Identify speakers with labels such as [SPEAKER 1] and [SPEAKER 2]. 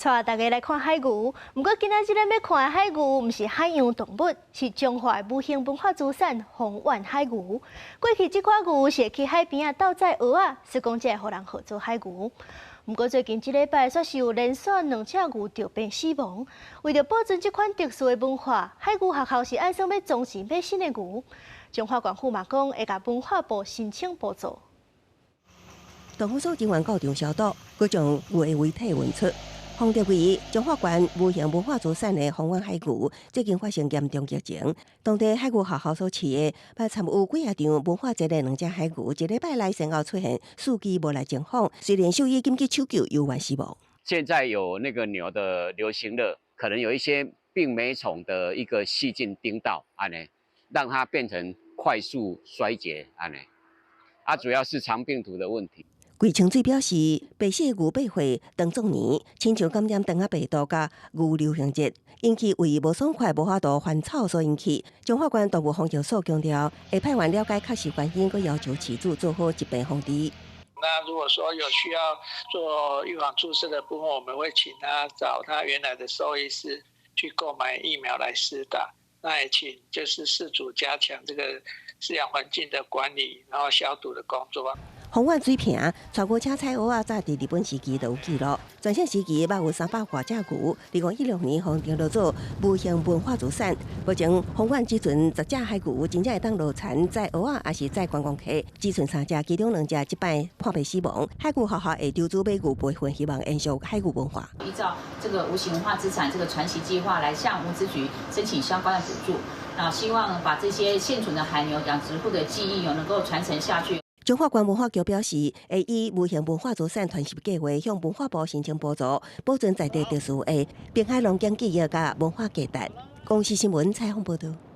[SPEAKER 1] 帶大家來看海牛，毋過今仔日咱欲看的海牛，毋是海洋動物，是彰化的無形文化資產豐原海牛。過去這款牛是會去海邊仔鬥載蚵仔，所以講才會予人號做海牛。毋過最近這禮拜，煞是有連續兩隻牛著病死亡。為著保存這款特殊的文化，海牛學校是按算欲裝置買新的牛。彰化縣府嘛講，會共文化部申請補助。
[SPEAKER 2] 動保所人員到場消毒，閣將牛的遺體運出。封著位彰化縣無形文化資產的豐原海牛，最近發生嚴重疫情。當地海牛學校所飼的，捌參與幾仔場文化節的兩隻海牛，一禮拜內先後出現四肢無力情況，雖然獸醫緊急搶救，猶原死亡。
[SPEAKER 3] 現在有那個牛的流行熱，可能有一些病媒蟲的一個細菌叮到，按呢，讓它變成快速衰竭，按呢，啊，主要是腸病毒的問題。
[SPEAKER 2] 桂清水表示，白色牛八歲當壯年，親像感染腸仔病毒佮牛流行熱，引起胃無爽快、無法度還草所引起。彰化縣動物防疫所強調，會派員了解確實原因，閣要求飼主做好疾病防治。
[SPEAKER 4] 那如果說有需要做預防注射的部分，我們會請他找他原來的獸醫師去購買疫苗來施打。那也請就是飼主加強這個飼養環境的管理，然後消毒的工作。
[SPEAKER 2] 豐原水坪，帶牛車採蚵仔，早佇日本時期就有記錄。全盛時期捌有300外隻牛。2016年予登錄做無形文化資產。目前豐原只存10隻海牛，真正會當落田載蚵仔，抑是載觀光客，只剩三隻，其中兩隻這擺破病死亡。海牛學校會籌資買牛培訓，希望延續海牛文化。
[SPEAKER 5] 依照這個無形文化資產這個傳習計劃來向文資局申請相關的補助，那希望把這些現存的海牛養殖戶的技藝能夠傳承下去。
[SPEAKER 2] 彰化縣文化局表示，會以無形文化資產傳習計劃向文化部申請補助，保存在地特殊的濱海農耕記憶佮文化價值。公視新聞採訪報導。